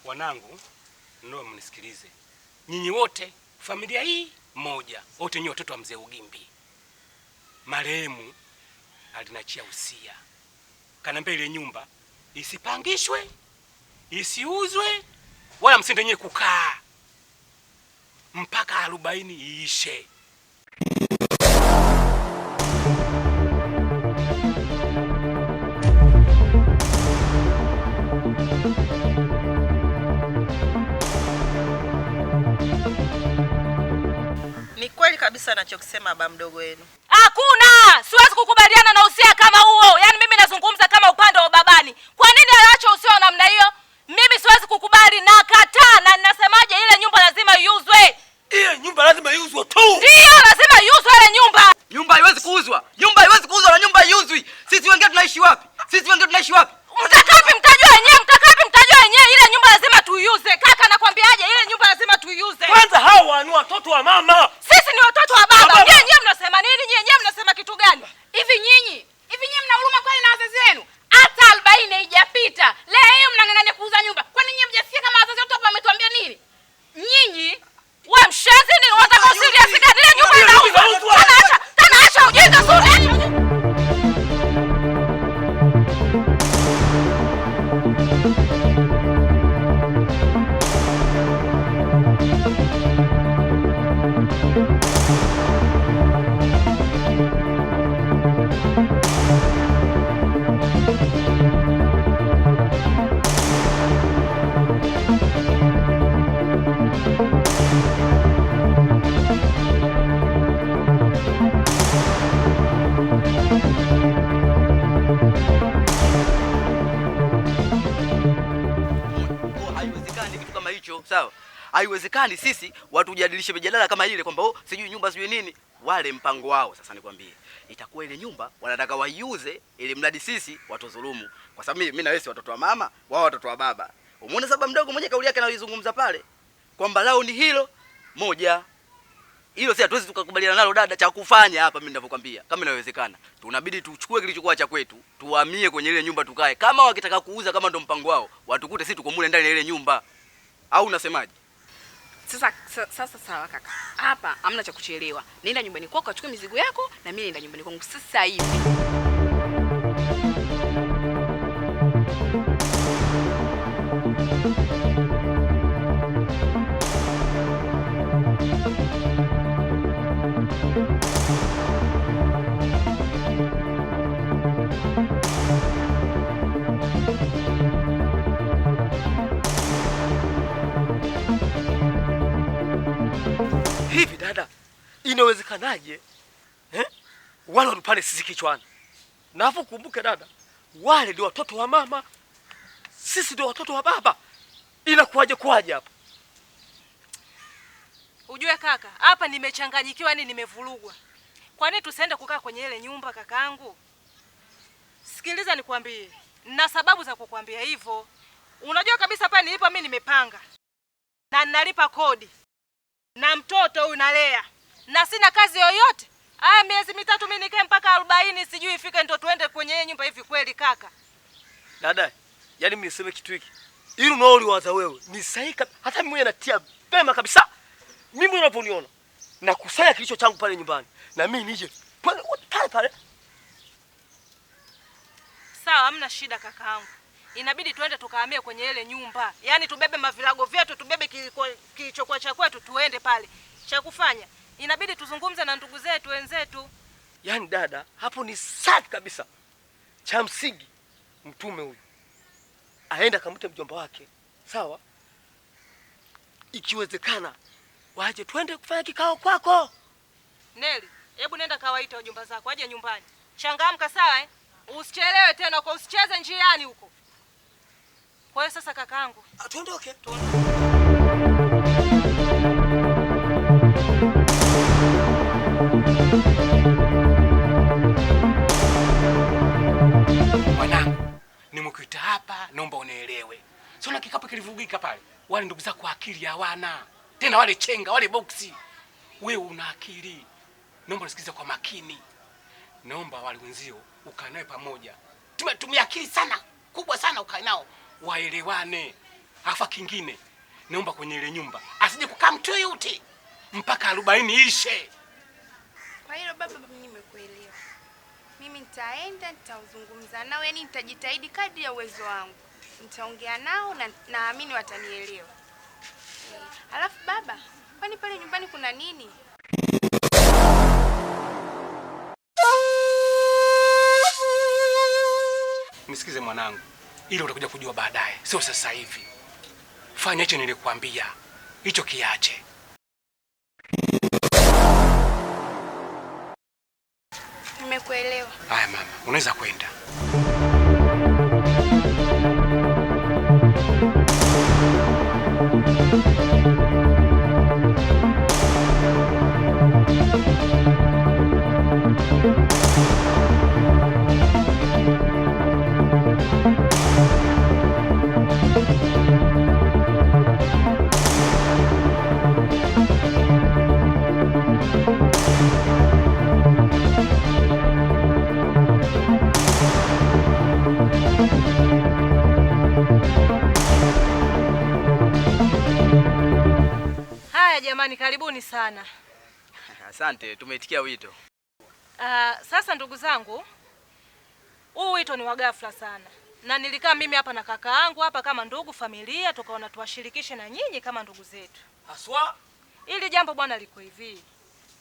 Wanangu, ndio mnisikilize. Nyinyi wote familia hii moja, wote nyinyi watoto wa mzee Ugimbi. Marehemu alinachia usia. Kanambia ile nyumba isipangishwe, isiuzwe, wala msiende nyinyi kukaa mpaka 40 iishe. Ni kweli kabisa anachokisema baba mdogo wenu. Hakuna, siwezi kukubaliana na usia kama huo. Yaani mimi nazungumza kama upande wa babani. Kwa nini aliacha usia wa namna hiyo? Mimi siwezi kukubali na kataa, na ninasemaje, ile nyumba lazima iuzwe. Ile nyumba lazima iuzwe tu. Ndio, lazima iuzwe ile nyumba. Nyumba haiwezi kuuzwa. Nyumba haiwezi kuuzwa na nyumba haiuzwi. Sisi wengine tunaishi wapi? Sisi wengine tunaishi wapi? Mtakapi mtajua wenyewe, mtakapi mtajua wenyewe. Ile nyumba lazima tuiuze. Kaka nakwambiaje, ile nyumba lazima tuiuze. Kwanza hawa ni watoto wa mama. Sisi ni watoto wa baba. Baba. Nyie nyie mnasema nini? Nyie nyie mnasema kitu gani? Hivi nyinyi, hivi nyinyi mna huruma kweli na wazazi wenu? Hata 40 haijapita. Leo hiyo mnang'ang'ania kuuza nyumba. Kwani nyinyi mjasikia kama wazazi wetu hapa wametuambia nini? Nyinyi we mshenzi nini? Unataka usiriasi gani? Ile nyumba inauzwa. Tena acha, tena acha ujinga sura. Acha ujinga. Haiwezekani kitu kama hicho, sawa? Haiwezekani sisi watu tujadilishe mijadala kama ile kwamba oh, sijui nyumba sijui nini. Wale mpango wao sasa nikwambie, itakuwa ile nyumba wanataka waiuze ili mradi sisi watudhulumu. Kwa sababu mimi na wewe si watoto wa mama, wao watoto wa baba. Umeona sababu mdogo mwenye kauli yake anayoizungumza pale kwamba lao ni hilo moja. Hilo si hatuwezi tukakubaliana nalo dada. Cha kufanya hapa mimi ninavyokuambia, kama inawezekana, tunabidi tuchukue kilichokuwa cha kwetu, tuhamie kwenye ile nyumba tukae. Kama wakitaka kuuza, kama ndo mpango wao, watukute sisi tuko mule ndani ya ile nyumba. Au unasemaje? Sasa sasa sawa kaka. Hapa hamna cha kuchelewa. Nenda nyumbani kwako achukue mizigo yako na mimi nenda nyumbani kwangu sasa hivi. Hivi dada, inawezekanaje eh? Wale wanupande sisi kichwani. Na hapo kumbuke dada, wale ndio watoto wa mama, sisi ndio watoto wa baba. Inakuwaje kuwaje hapo? Ujue kaka, hapa nimechanganyikiwa, yani nimevurugwa. Kwa nini tusiende kukaa kwenye ile nyumba kakaangu? Sikiliza nikwambie, na sababu za kukwambia hivyo. Unajua kabisa pale nilipo mimi nimepanga na nalipa kodi na mtoto huyu nalea na sina kazi yoyote. Aya, miezi mitatu mimi nikae mpaka 40 sijui ifike ndo tuende kwenye ile nyumba hivi kweli kaka? Dada, yani mimi niseme kitu hiki. Hili unaoliwaza wewe ni sahihi, hata mimi mwenyewe natia vema kabisa. Mimi unavyoniona nakusanya kilicho changu pale nyumbani na mimi nije pale pale pale. Sawa, hamna shida kakaangu. Inabidi tuende tukahamie kwenye ile nyumba. Yaani tubebe mavilago vyetu, tubebe kilichokuwa cha kwetu tuende pale. Cha kufanya inabidi tuzungumze na ndugu zetu wenzetu. Yaani dada, hapo ni safi kabisa. Cha msingi mtume huyu aenda akamte mjomba wake, sawa? Ikiwezekana waje twende kufanya kikao kwako. Neli, hebu nenda kawaite wajomba zako waje nyumbani. Changamka sawa eh? Usichelewe tena kwa usicheze njiani huko. Kwa hiyo sasa kakaangu, Tuondoke. Mwanangu, nimekuita hapa naomba unielewe. Sio na kikapu kilivurugika pale. Wale ndugu zako akili hawana. Tena wale chenga, wale boksi. Wewe una akili. Naomba unisikilize kwa makini. Naomba wale wenzio ukae nao pamoja. Tumetumia akili sana, kubwa sana ukae nao. Waelewane. Afa kingine, naomba kwenye ile nyumba asije kukaa mtu yoyote mpaka 40 ishe. Kwa hilo baba, mimi nimekuelewa. Mimi nitaenda, nitazungumza nao, yani nitajitahidi kadri ya uwezo wangu. Nitaongea nao na naamini watanielewa. Alafu baba, kwani pale nyumbani kuna nini? Nisikize mwanangu, ili utakuja kujua baadaye, sio sasa hivi. Fanya hicho nilikwambia, hicho kiache. Nimekuelewa. Haya mama, unaweza kwenda. Haya jamani, karibuni sana. Asante, tumeitikia wito. Sasa ndugu zangu, huu wito ni wa ghafla sana. Na nilikaa mimi hapa na kaka yangu hapa kama ndugu familia, tukaona tuwashirikishe na nyinyi kama ndugu zetu. Haswa Ili jambo bwana liko hivi.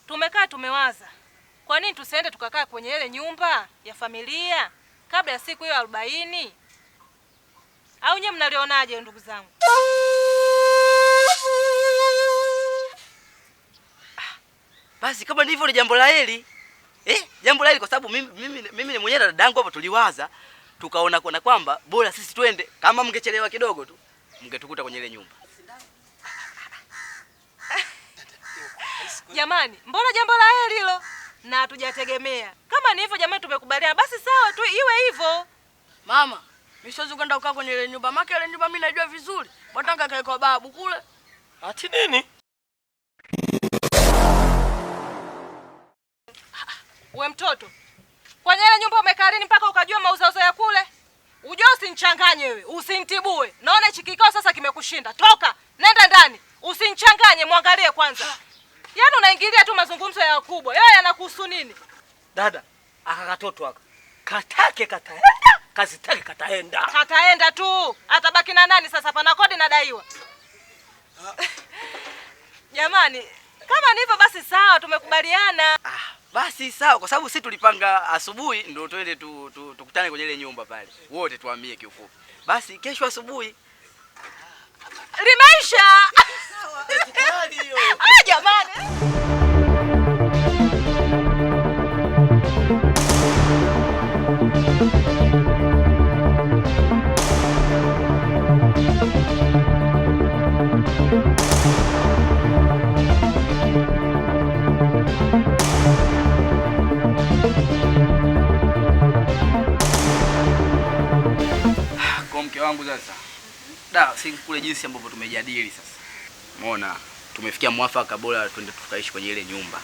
Tumekaa tumewaza, kwa nini tusiende tukakaa kwenye ile nyumba ya familia kabla ya siku hiyo 40? Au nyinyi mnalionaje ndugu zangu? Basi kama ndivyo ni jambo la heri. Jambo la heri kwa sababu mimi mwenyewe na dadangu hapo tuliwaza, tukaona kuna kwamba bora sisi twende, kama mngechelewa kidogo tu mngetukuta kwenye ile nyumba. Jamani, mbona jambo la heri hilo? Na hatujategemea. Kama ni hivyo jamani, tumekubaliana basi sawa tu iwe hivyo. Mama, mimi siwezi kwenda kukaa kwenye ile nyumba. Maana ile nyumba mimi najua vizuri. Bwatanga kae kwa babu kule. Ati nini? We mtoto, kwenye ile nyumba umekaa lini mpaka ukajua mauzauza ya kule? Ujua usinichanganye wewe, usinitibue. Naona hichi kikao sasa kimekushinda. Toka, nenda ndani. Usinichanganye, muangalie kwanza. Yaani unaingilia tu mazungumzo ya wakubwa. Yeye yanakuhusu nini? Dada, aka katoto aka. Katake kataenda, kazitake kataenda. Kataenda tu. Atabaki na nani sasa? Pana kodi nadaiwa. Jamani, kama ni hivyo basi sawa, tumekubaliana. Basi sawa, kwa sababu sisi tulipanga asubuhi ndio twende tukutane kwenye ile nyumba pale. Wote tuambie kiufupi. Basi kesho asubuhi limeisha. Ah jamani. Kwa mke wangu sasa. Da, si kule jinsi ambavyo tumejadili sasa. Umeona tumefikia mwafaka, bora twende tukaishi kwenye ile nyumba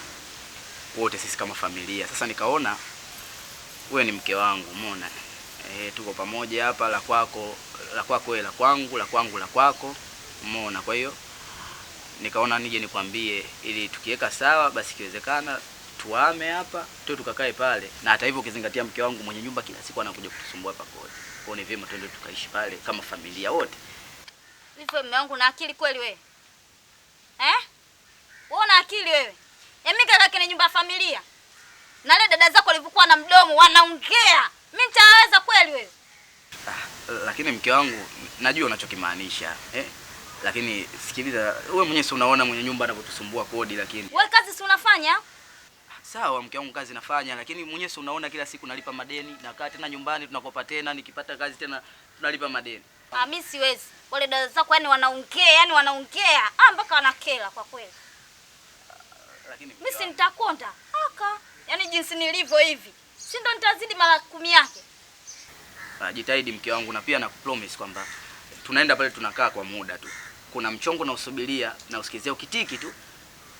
wote sisi kama familia. Sasa nikaona wewe ni mke wangu, umeona? Tuko pamoja hapa, la kwako, la kwako wewe, la kwangu, la kwangu, la kwako. Umeona? Kwa hiyo nikaona nije nikwambie ili tukiweka sawa basi ikiwezekana tuame hapa tu tukakae pale. Na hata hivyo ukizingatia mke wangu mwenye nyumba kila siku anakuja kutusumbua hapa kodi. Kwa hiyo ni vyema twende tukaishi pale kama familia wote. Vipi mume wangu, na akili kweli wewe? Wewe una akili wewe? Mimi kaka kwenye nyumba ya familia. Na wale dada zako walivyokuwa na mdomo wanaongea. Mimi nitaweza kweli wewe? Lakini mke wangu najua unachokimaanisha, Lakini sikiliza, wewe mwenyewe si unaona mwenye nyumba anavyotusumbua kodi, lakini wewe kazi si unafanya? Sawa mke wangu, kazi nafanya, lakini mwenyewe si unaona kila siku nalipa madeni, nakaa tena nyumbani tunakopa tena, nikipata kazi tena tunalipa madeni. Mimi siwezi. Wale dada zako yani wanaongea, yani mpaka wanakela kwa kweli. Lakini mimi si nitakonda. Aka, yani jinsi nilivyo hivi, si ndo nitazidi mara 10 yake. Jitahidi mke wangu, na pia nakupromise kwamba tunaenda pale tunakaa kwa muda tu. Kuna mchongo na usubiria na usikizia ukitiki tu.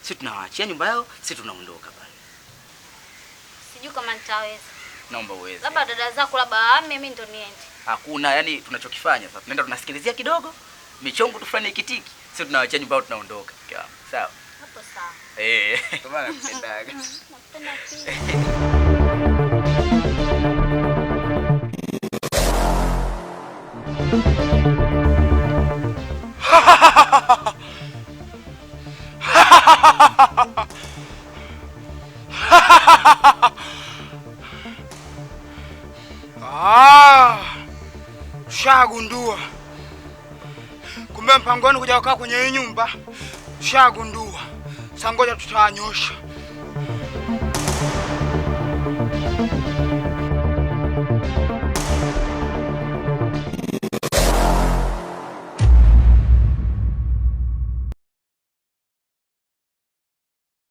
Sisi tunawaachia nyumba yao, sisi tunaondoka pale. Sijui kama nitaweza. Naomba uweze. Labda dada zako labda ame mimi ndo niende. Hakuna, yani tunachokifanya sasa tunaenda tunasikilizia kidogo, Michongo tu fulani ikitiki, sisi tunawachia nyumba yao tunaondoka. Mke wangu. Sawa? Hapo sawa. Eh. Kwa maana nakupendaga. Nakupenda pia. Ah, shagundua. Kumbe mpango wenu kuja kukaa kwenye hii nyumba. Shagundua. Sasa ngoja tutawanyosha.